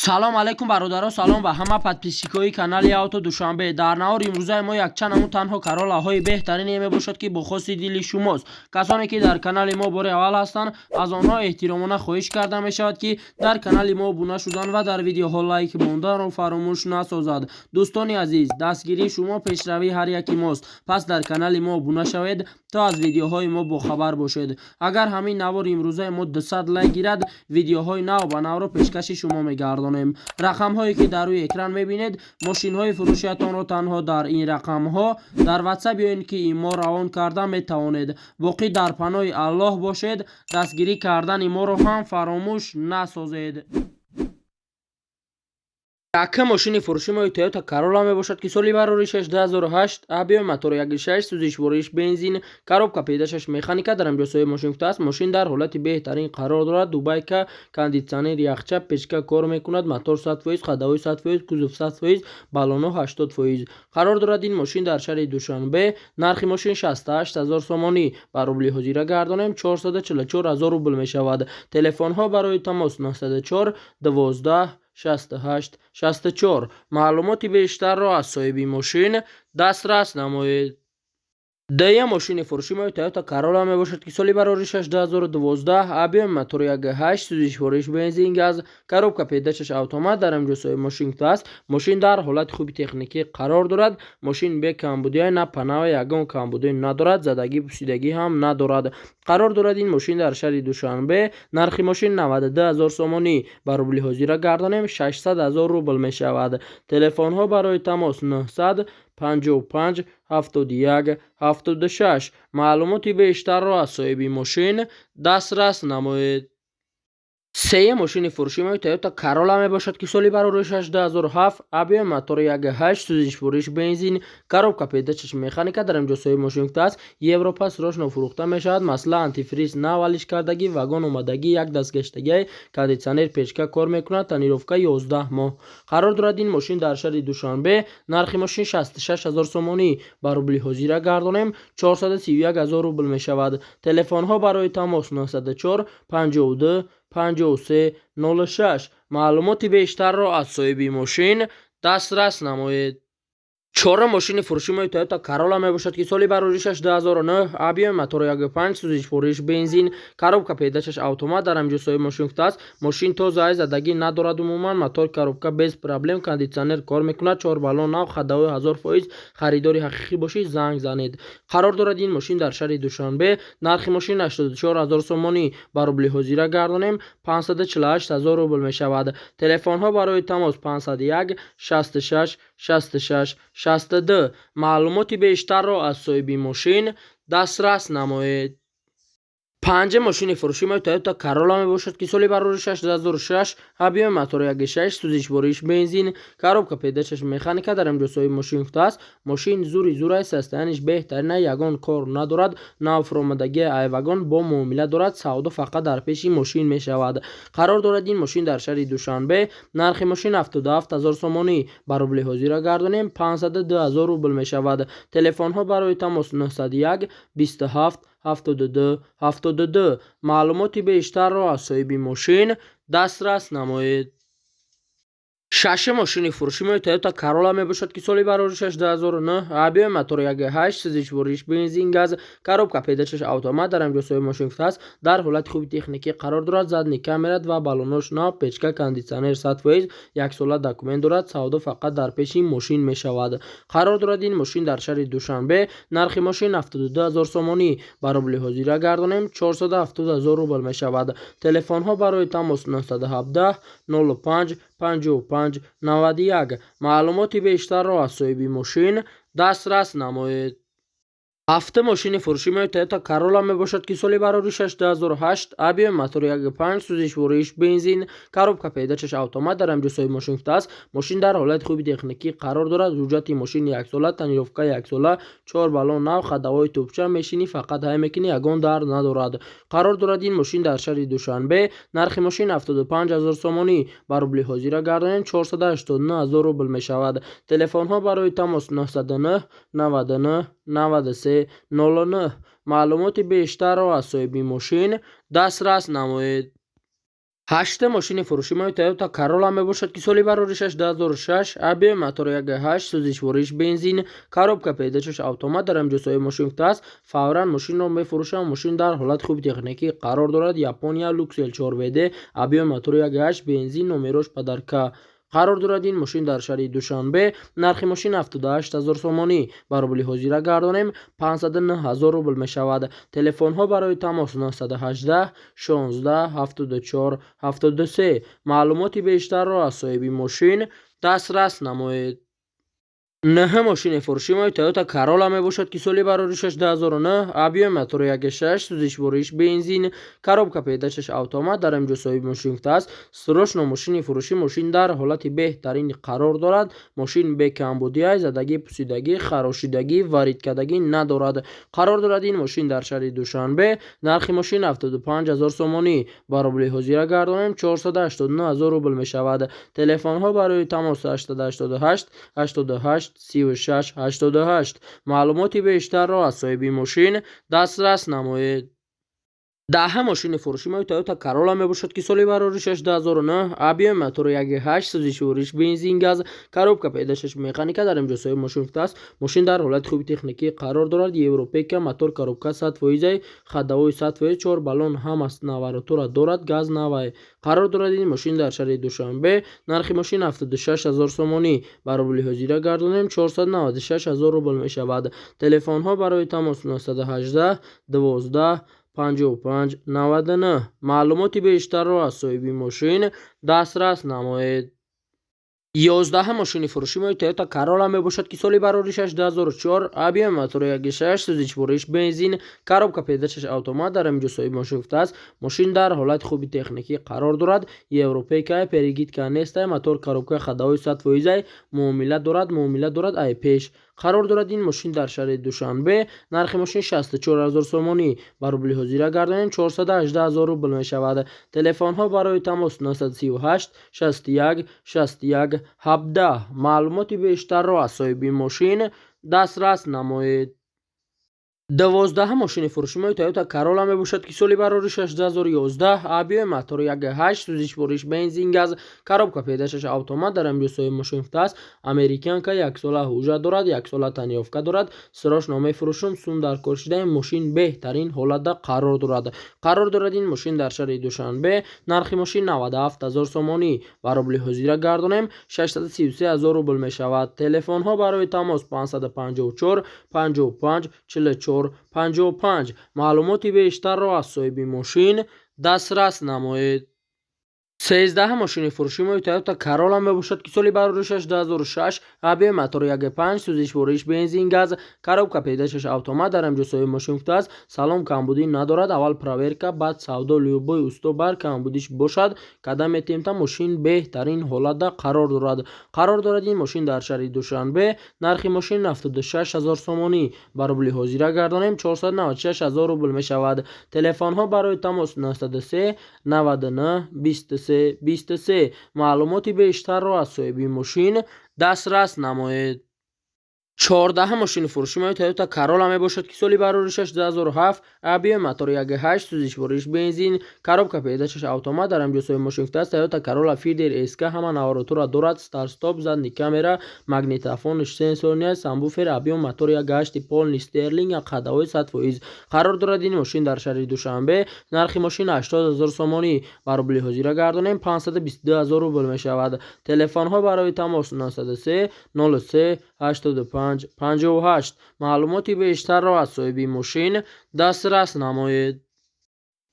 Салом алейкум, бародаро, салом ба ҳама подписчикои канали Авто Душанбе. Дар навори имрӯзаи мо якчанд намуд танҳо Короллаҳои беҳтарине мебошад, ки бо хоси дили шумост. Касоне ки дар канали мо бори аввал ҳастанд, аз онҳо эҳтиромона хоҳиш карда мешавад, ки дар канали мо обуна шудан ва дар видеоҳо лайк монданро фаромӯш насозад. Дӯстони азиз, дастгирии шумо пешравии ҳар яки мост, пас дар канали мо обуна шавед, то аз видеоҳои мо бохабар бошед. Агар ҳамин навори имрӯзаи мо 200 лайк гирад, видеоҳои нав ба навро пешкаши шумо мегардонем. Рақамҳое ки дар рӯи экран мебинед, мошинҳои фурӯшиятонро танҳо дар ин рақамҳо дар Ватсап ё ин ки Имо равон карда метавонед. Боқӣ дар паноҳи Аллоҳ бошед, дастгирӣ кардани моро ҳам фаромӯш насозед. Якум мошини фурӯши мои Toyota Corolla мебошад, ки соли бароришаш 2008, объёми мотори 1.6, сӯзишвориш бензин, коробка передачаш механика. Дар инҷо соҳиби мошин гуфтааст, мошин дар ҳолати беҳтарин қарор дорад: дубайка, кондитсионер, яхча, печка кор мекунад, мотор 100%, ходовой 100%, кузов 100%, баллоно 80%. Қарор дорад ин мошин дар шаҳри Душанбе. Нархи мошин 68 ҳазор сомонӣ, ба рубли ҳозира гардонем, 444 ҳазор рубл мешавад. Телефонҳо барои тамос: 904 12 68 64. Маълумоти бештарро аз соҳиби мошин дастрас намоед. Дуюм мошини фурӯши мои Toyota Corolla мебошад, ки соли бароришаш 2012, объёми мотори 1.8, сӯзишвориш бензин, газ, коробка передачаш автомат. Дар инҷо соҳиби мошин гуфтааст, мошин дар ҳолати хуби техникӣ қарор дорад, мошин бе камбудия, на панава, ягон камбудӣ надорад, задагӣ пусидагӣ ҳам надорад. Қарор дорад ин мошин дар шаҳри Душанбе. Нархи мошин 92 ҳазор сомонӣ, ба рубли ҳозира гардонем, 600 ҳазор рубл мешавад. Телефонҳо барои тамос: 900 55 71 76. Маълумоти бештарро аз соҳиби мошин дастрас намоед. Сеюм мошини фурӯши мои Toyota Corolla мебошад, ки соли бароришаш 2007, объёми мотори 1.8, сӯзишвориш бензин, коробка передачаш механика. Дар инҷо соҳиби мошин гуфтааст, Европа срочно фурӯхта мешавад, масла, антифриз нав алиш кардагӣ, вагон омадагӣ, як дастгаштагӣ, кондитсионер, печка кор мекунад, тонировка 11 моҳ. Қарор дорад ин мошин дар шаҳри Душанбе. Нархи мошин 66 ҳазор сомонӣ, ба рубли ҳозира гардонем, 431 ҳазор рубл мешавад. Телефонҳо барои тамос: 904 52 53 06. Маълумоти бештарро аз соҳиби мошин дастрас намоед. Чорум мошини фурӯши мои Toyota Corolla мебошад, ки соли бароришаш 2009, объёми мотори 1.5, сӯзишвориш бензин, коробка передачаш автомат. Дар инҷо соҳиби мошин гуфтааст, мошин тоза, задагӣ надорад умуман, мотор, коробка без проблем, кондитсионер кор мекунад, чор баллон нав, ходовой 1000%. Харидори ҳақиқӣ бошед, занг занед. Қарор дорад ин мошин дар шаҳри Душанбе. Нархи мошин 84 ҳазор сомонӣ, ба рубли ҳозира гардонем, 548 ҳазор рубл мешавад. Телефонҳо барои тамос: 501 66 66 62. Маълумоти бештарро аз соҳиби мошин дастрас намоед. Панҷум мошини фурӯши мои Toyota Corolla мебошад, ки соли бароришаш 2006, объёми мотори 1.6, сӯзишвориш бензин, коробка передачаш механика. Дар инҷо соҳиби мошин гуфтааст, мошин зури зурай, состояниш беҳтарина, ягон кор надорад, нав фуромадагии ай вагон, бо муомила дорад, савдо фақат дар пеши мошин мешавад. Қарор дорад ин мошин дар шаҳри Душанбе. Нархи мошин 77 ҳазор сомонӣ, ба рубли ҳозира гардонем, 502 ҳазор рубл мешавад. Телефонҳо барои тамос: 901 27 72 72. Маълумоти бештарро аз соҳиби мошин дастрас намоед. Шашум мошини фурӯши мои Toyota Corolla мебошад, ки соли бароришаш 2009, объёми мотори 1.8, сӯзишвориш бензин, газ, коробка передачаш автомат. Дар инҷо соҳиби мошин гуфтааст, дар ҳолати хуби техникӣ қарор дорад, задний камера ва баллонош нав, печка, кондитсионер 100%, яксола документ дорад, савдо фақат дар пеши мошин мешавад. Қарор дорад ин мошин дар шаҳри Душанбе. Нархи мошин 72 ҳазор сомонӣ, ба рубли ҳозира гардонем, 470 ҳазор рубл мешавад. Телефонҳо барои тамос: 917 05 55 91. Маълумоти бештарро аз соҳиби мошин дастрас намоед. Ҳафтум мошини фурӯши мои Toyota Corolla мебошад, ки соли бароришаш 2008, объёми мотори 1.5, сӯзишвориш бензин, коробка передачаш автомат. Дар инҷо соҳиби мошин гуфтааст, мошин дар ҳолати хуби техникӣ қарор дорад, ҳуҷҷати мошин яксола, тонировка яксола, чор баллон нав, ходовой тӯпча, мешинӣ, фақат ҳай мекунӣ, ягон дард надорад. Қарор дорад ин мошин дар шаҳри Душанбе. Нархи мошин 75 ҳазор сомонӣ, ба рубли ҳозира гардонем, 489 ҳазор рубл мешавад. Телефонҳо барои тамос: 909 99 93 09. Маълумоти бештарро аз соҳиби мошин дастрас намоед. Ҳашта мошини фурӯши мои Toyota Corolla мебошад, ки соли бароришаш 2006, объём мотори 1.8, сӯзишвориш бензин, коробка передачаш автомат. Дар ҳамҷо соҳиби мошин гуфтааст, фавран мошинро мефурӯшам. Мошин дар ҳолати хуби техникӣ қарор дорад. Япония, Luxel 4 WD, объём мотори 1.8 бензин, номерош подарка. Қарор дорад ин мошин дар шаҳри Душанбе. Нархи мошин 78 ҳазор сомонӣ, ба рубли ҳозира гардонем, 509 ҳазор рубл мешавад. Телефонҳо барои тамос 918 16 74 73. Маълумоти бештарро аз соҳиби мошин дастрас намоед. Нӯҳ мошини фурӯши мои Toyota Corolla мебошад, ки соли бароришаш 2009, объём мотори 1.6, сӯзишвориш бензин, коробка передачаш автомат. Дар ҳамҷо соҳиби мошин гуфтааст, срочно мошини фурӯшӣ. Мошин дар ҳолати беҳтарин қарор дорад. Мошин бекамбудия, задагӣ, пусидагӣ, харошидагӣ, варидкардагӣ надорад. Қарор дорад ин мошин дар шаҳри Душанбе. Нархи мошин 75 ҳазор сомонӣ, ба рубли ҳозира гардонем, 489 ҳазор рубл мешавад. Телефонҳо барои тамос 888 88 36 88. Маълумоти бештарро аз соҳиби мошин дастрас намоед. Даҳа мошини фурӯши мои Toyota Corolla мебошад, ки соли бароришаш 2009, объём мотори 1.8, сӯзишвориш бензин, газ, коробка передачаш механика. Дар инҷо соҳиби мошин гуфтааст, мошин дар ҳолати хуби техникӣ қарор дорад. Европейка, мотор, коробка 100 фоизай, ходовой 100%, чор баллон ҳама наворотора дорад, газ навай. Қарор дорад ин мошин дар шаҳри Душанбе. Нархи мошин 76 ҳазор сомонӣ, ба рубли ҳозира гардонем, 496 ҳазор рубл мешавад. Телефонҳо барои тамос 918 12 55 99. Маълумоти бештарро аз соҳиби мошин дастрас намоед. 11 мошини фурӯши мои Toyota Corolla мебошад, ки соли бароришаш 2004, объём мотори 1.6, сӯзишвориш бензин, коробка передачаш автомат. Дар инҷо соҳиби мошин гуфтааст, мошин дар ҳолати хуби техникӣ қарор дорад. Европейка, перегидка нестай, мотор, коробка, ходовой 100 фоизай, муомила дорад, муомила дорад ай пеш. Қарор дорад ин мошин дар шаҳри Душанбе. Нархи мошин 64 ҳазор сомонӣ, ба рубли ҳозира гардонем, 418 ҳазор рубл мешавад. Телефонҳо барои тамос 938 61 61 17. Маълумоти бештарро аз соҳиби мошин дастрас намоед. 12 мошини фурӯши мои Toyota Corolla мебошад, ки соли бароришаш 2011, объём мотори 1.8, сӯзишвориш бензин, газ, коробка передачаш автомат. Дар инҷо соҳиби мошин гуфтааст, американка, яксола ҳуҷҷат дорад, яксола тонировка дорад, срочно мефурӯшум, сум дар кор шидаи. Мошин беҳтарин ҳолатда қарор дорад. Қарор дорад ин мошин дар шаҳри Душанбе. Нархи мошин 97 ҳазор сомонӣ, ба рубли ҳозира гардонем, 633 ҳазор рубл мешавад. Телефонҳо барои тамос 554 55 44 55. Маълумоти бештарро аз соҳиби мошин дастрас намоед. 13 мошини фурӯши мои Toyota Corolla мебошад, ки соли бароришаш 2006, объём мотори 1.5, сӯзишвориш бензин, газ, коробка передачаш автомат. Дар инҷо соҳиби мошин гуфтааст, салон камбудӣ надорад, аввал проверка, баъд савдо. Любой усто бар камбудиш бошад, када метемта. Мошин беҳтарин ҳолатда қарор дорад. Қарор дорад ин мошин дар шаҳри Душанбе. Нархи мошин 76 ҳазор сомонӣ, ба рубли ҳозира гардонем, 496 ҳазор рубл мешавад. Телефонҳо барои тамос 903 99 23 23. Маълумоти бештарро аз соҳиби мошин дастрас намоед. 14 мошини фурӯши мои Toyota Corolla мебошад, ки соли бароришаш 2007, объём мотори 1.8, сӯзишвориш бензин, коробка передачаш автомат. Дар инҷо соҳиби мошин гуфтааст, Toyota Corolla Fielder SK, ҳама наворотура дорад, старт-стоп, задний камера, магнитофон сенсорный, сабвуфер, объём мотори 1.8, полный стерлинг, ходовой 100%. Қарор дорад ин мошин дар шаҳри Душанбе. Нархи мошин 80 ҳазор сомонӣ, ба рубли ҳозира гардонем, 522 ҳазор рубл мешавад. Телефонҳо барои тамос 903 03 85 58. Маълумоти бештарро аз соҳиби мошин дастрас намоед.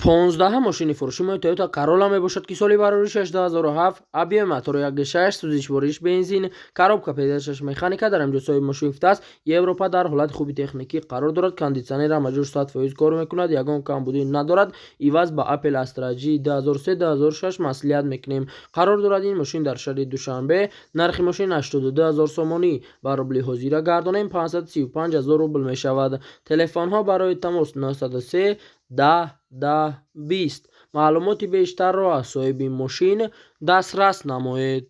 15 мошини фурӯши мои Toyota Corolla мебошад, ки соли бароришаш 2007, объём мотори 1.6, сӯзишвориш бензин, коробка передачаш механика. Дар инҷо соҳиби мошин гуфтааст, Европа, дар ҳолати хуби техникӣ қарор дорад, кондитсионер ҳамаҷош 100% кор мекунад, ягон камбудӣ надорад. Иваз ба Opel Astra J 2003 2006 маслиҳат мекунем. Қарор дорад ин мошин дар шаҳри Душанбе. Нархи мошин 82 ҳазор сомонӣ, ба рубли ҳозира гардонем, 535 ҳазор рубл мешавад. Телефонҳо барои тамос 903 10 10 20. Маълумоти бештарро аз соҳиби мошин дастрас намоед.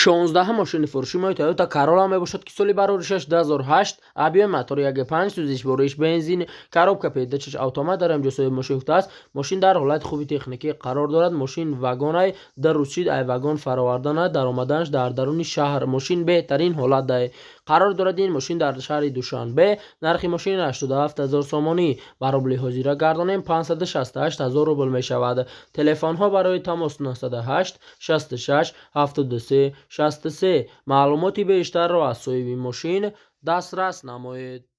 16-ҳам мошини фурӯши мои Toyota Corolla мебошад, ки соли бароришаш 2008, объёми мотори 1.5, сӯзишвориш бензин, коробка передач автомат. Дар инҷо соҳиби мошин гуфтааст, мошин дар ҳолати хуби техникӣ қарор дорад. Мошин вагонай дар рӯзшид ай вагон фаровардана даромаданаш дар даруни шаҳр. Мошин беҳтарин ҳолат қарор дорад. Ин мошин дар шаҳри Душанбе. Нархи мошин 87 000 сомонӣ, ба рубли ҳозира гардонем, 568 000 рубл мешавад. Телефонҳо барои тамос 908 66 73 63. Маълумоти бештарро аз соҳиби мошин дастрас намоед.